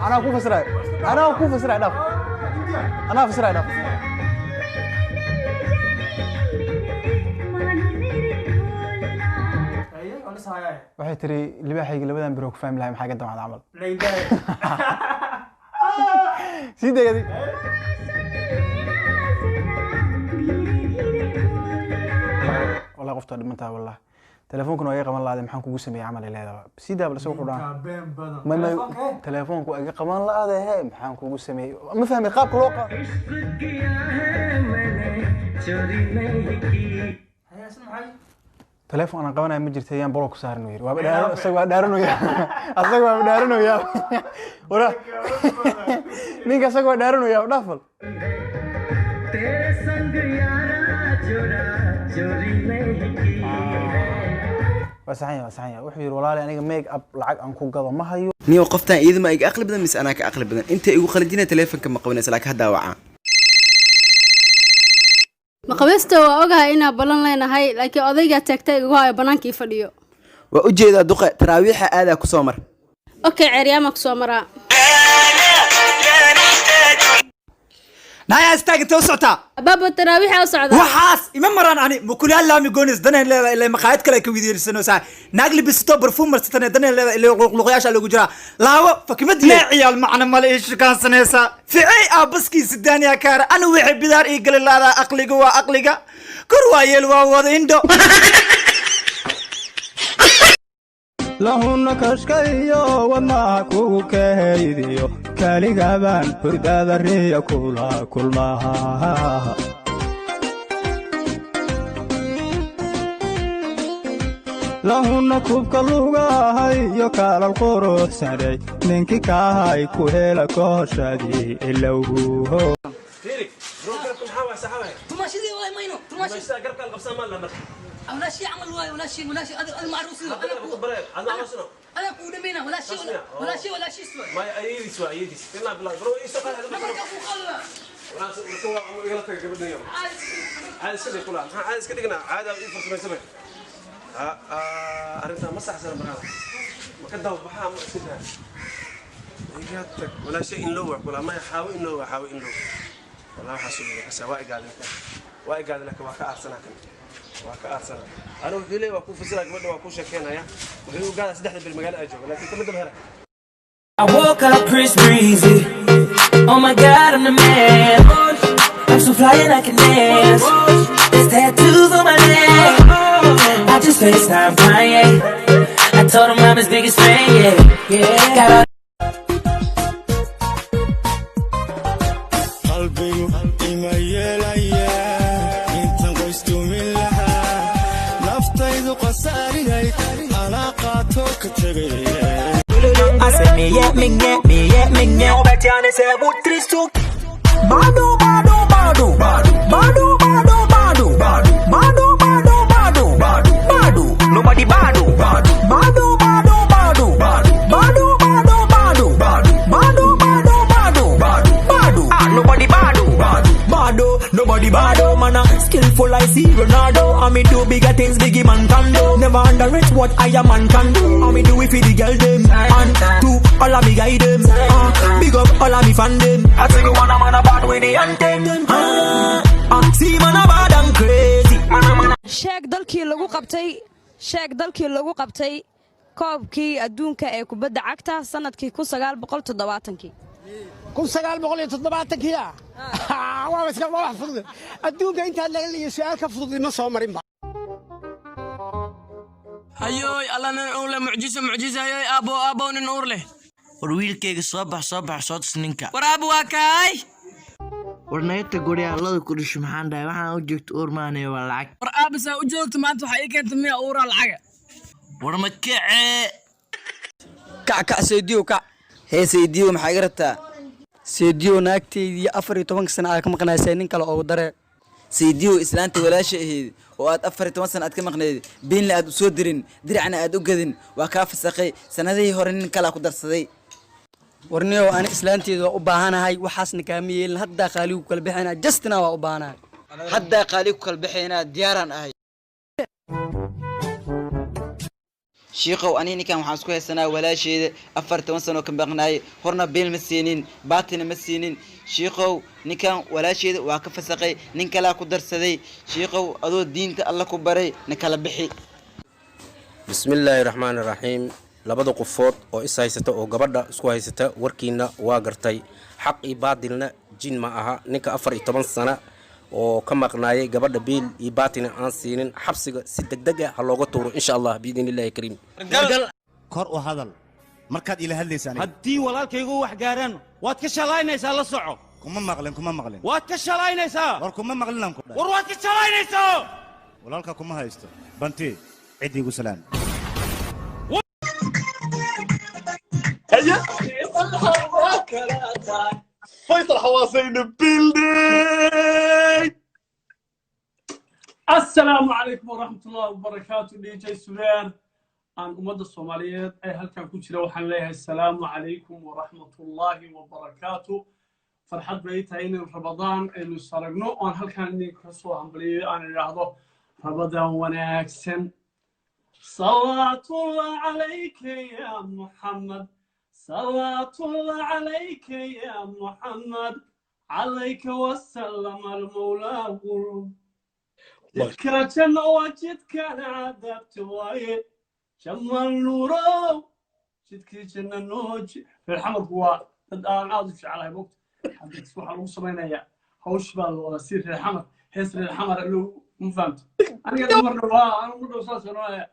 Anaa ku fasiray, anaa ku fasiray, dhaaf, anaa fasiray, dhaaf. Haye, waa la sahayaa. Waxay tiri libaaxayga labadan biro ku fahmi lahay, maxaa ka damacda camal? Leyndahay. Sii degadi. Wallahi qoftaa dhimantaa, wallah telefoonkan waa iga qaban lahaade, maxaan kugu sameeyey camal ay leedahay. Sii daa bal, isaga wuxuu dhahaa. Ninkaa been badan. Ma Telefoonka, eh? Telefoonku waa iga qaban lahaade, he, maxaan kugu sameeyey? Ma fahmi qaabka loo qaado. Haye, isna maxay? Telefoon aan qabanaya ma jirta, yaan block ku saaran uu yiri. Waaba dhaaran, isaga waa dhaaranaya, asaga waa dhaaranaya. Wara ninka asaga waa dhaaranaya, dhaafal. Waa saxan yahay, waa saxan yahay. Wuxuu yiri walaali, aniga make up lacag aan ku gado ma hayo. Niyo, qoftaan iyaduma iga aqli badan mise anaa ka aqli badan? Inta igu qalijinaya teleefonka ma qabanaysa, laakiin haddaa wacaa. Maqabeysta waa ogahay inaa ballan leenahay, laakiin odaygaa taagta igu hayo bannaankii fadhiyo. Waa u jeedaa duqa, taraawiixa aadaa ku soo mar. Okay, ceeryaamaa kusoo maraa. Naya, istaag, intee u socotaa? Abaaba, taraawiixa u socda. Waxaas ima maraan ani mukulaal laami goonis daneen leedahay, ilaa maqaayad kale ay ka widiirsanaysaa, naag libisato barfuum marsatane daneen leedahay, ilaa luqluqyaasha lagu jiraa laawo fakimad lee ciyaal macna male ii shukaansanaysaa ficey aabaskiisa daaniya kaara anu wixii bidaar ii gali laadaa. Aqliga waa aqliga kor waa yeel waa wada indho. Lahunna kashkayo wadnaha kugu kahaydiyo, kaligabaan hurdada riya kula kulmaha. Lahunna kubka lugahay iyo kaalal quruxsanay, ninkii kaahay ku hela kooshadii ilowho. تماشي واي ماينو تماشي ولا شيء عمل واي ولا شيء ولا شيء انا معروس انا انا كود مينا ولا شيء ولا شيء ولا شيء سوى ما ايديس waa ايديس ilaa bilaa bro ii soo qaad. Igala taga gabadhan yar, caadi iska dhig kula. Maxaa caadi iska dhignaa? Caadi ii farsamaysamay arrintaa ma saxsana marada ma ka daba baxaa ma iska daa iga tag walaa shay in loo wax kula maya xaawo in loo xaawo in loo walaa waxaa soo kasaa waa igaadin waa igaadin, laakiin waa ka aarsanaa kan, waa ka aarsanaa. Anigu wuxuu leeyahay waa kuu fasira gabadha, waa kuu sheekeynaya, wuxuu u gaadaa saddexda bil magaalo ay jooga, laakiin kama daba hela. I woke up Chris Breezy. Oh my God, I'm the man. I'm so fly and I can dance. There's tattoos on my neck. I just FaceTime Kanye. I told him I'm his biggest fan. Yeah. Got all Qalbigu ima yeelaya intan qoys dumin lahaa, naftaydu khasaariday anaa qaato ka tegay. I said me yeah me yeah me yeah me yeah. Badu badu badu badu badu badu badu badu badu badu badu badu nobody badu badu badu badu badu badu badu badu badu badu badu badu badu badu ah nobody badu badu badu nobody badu man a skillful I see Ronaldo. I me do bigger things biggie man can do. Never underrate what I am man can do. I me do it for the girl them and to all of me guide them, big up all of me fan them. I tell you one a man a bad with the anthem, see man a bad and crazy man a man. Sheeg dalkii lagu qabtay, sheeg dalkii lagu qabtay koobkii adduunka ee kubadda cagta sanadkii 1970-kii. 1970-kii ah, waa iska waa wax fudud. Adduunka intaa laga leeyahay su'aal ka fudud ima soo marinba. Hayoy alla, nin uur leh, mucjiso, mucjiso, hayoy aabbo, aabbo, nin uur leh. War wiilkayga soo bax, soo bax, soo tus ninka. War aabbo, waa kaay. War nagata guryaha ku dhisho, maxaan dhahay? Waxaan u joogto uur maanay, waa lacag. War aabba, saa u joogto maanta waxaa ii keentay miya uuraa lacaga? War ma kacee? Kac, kac, Saydiyow, kac. Hee Saydiyow, maxaa iga rabtaa? Saydiyow, naagtaydii 14-ka sana aa ka maqnaysay nin kale oogu daree. Saydiyow, islaanta walaasha ahayd oo aad 14 sana aad ka maqnayd, biinla aad u soo dirin, diracna aad u gadin, waa kaa fasaqay sanadihii hore, nin kalaa ku darsaday. Warniyow, ani islaanteeda waa u baahanahay, waxaasna kaama yeelin. Haddaa qaaligu kala bixinaa, justina waa u baahanahay. Haddaa qaali ku kala bixaynaa, diyaaraan ahay. Shiikow, aniga ninkan waxaan isku haysanaa walaasheeda 14 sano ka maqnaayay. Horna biil ma siinin, baatina ma siinin. Shiikow, ninkan walaasheeda waa ka fasaqay, nin kalaa ku darsaday. Shiikow, adoo diinta Alla ku baray, na kala bixi. Bismillaahi raxmaani raxiim. Labada qofood oo is haysata oo gabadha isku haysata, warkiina waa gartay. Xaq iyo baadilna jin ma aha. Ninka 14 sana oo ka maqnaayay gabadha, biil iyo baatina aan siinin, xabsiga si degdeg ah ha looga tuuro, insha Allah, biidni illaahi kariim. Kor u hadal markaad ila hadlaysa aniga. Haddii walaalkaygu wax gaaraan, waad ka shalaynaysaa, la soco. Kuma maqlin, kuma maqlin. Waad ka shalaynaysaa. War kuma maqlin aan ku dhahay. War waad ka shalaynaysaa. Walaalka kuma haysto banti ciddii igu salaam. Faisal Xawaase in the building. Asalaamu calaykum waraxmatullahi wabarakaatu. DJ Subeer aan ummadda Soomaaliyeed ee halkan ku jira waxaan leeyahay asalaamu calaykum waraxmatullaahi wabarakaatu. Farxad bay tahay inaynu Ramadaan aynu is aragno oon halkan idinka soo hambaliyo, aan idhaahdo Ramadaan wanaagsan. Salaatullah calayka ya Muxamed, salaatullah calayka ya Muxamed, calayka wasalam almawlaa qulub. Jidka janno waa jidkana cadaabta waaye. Jamal Nuurow, jidkii janno nooji. Reer Xamarku waa dad aan aad u jeclahay. Mogta hadda waxaa lagu samaynayaa hawsh baa la wadaa si reer Xamar, hees reer Xamar loo ma fahamto. Aniga mar dhow aa anigu mar dhow saas oranaya.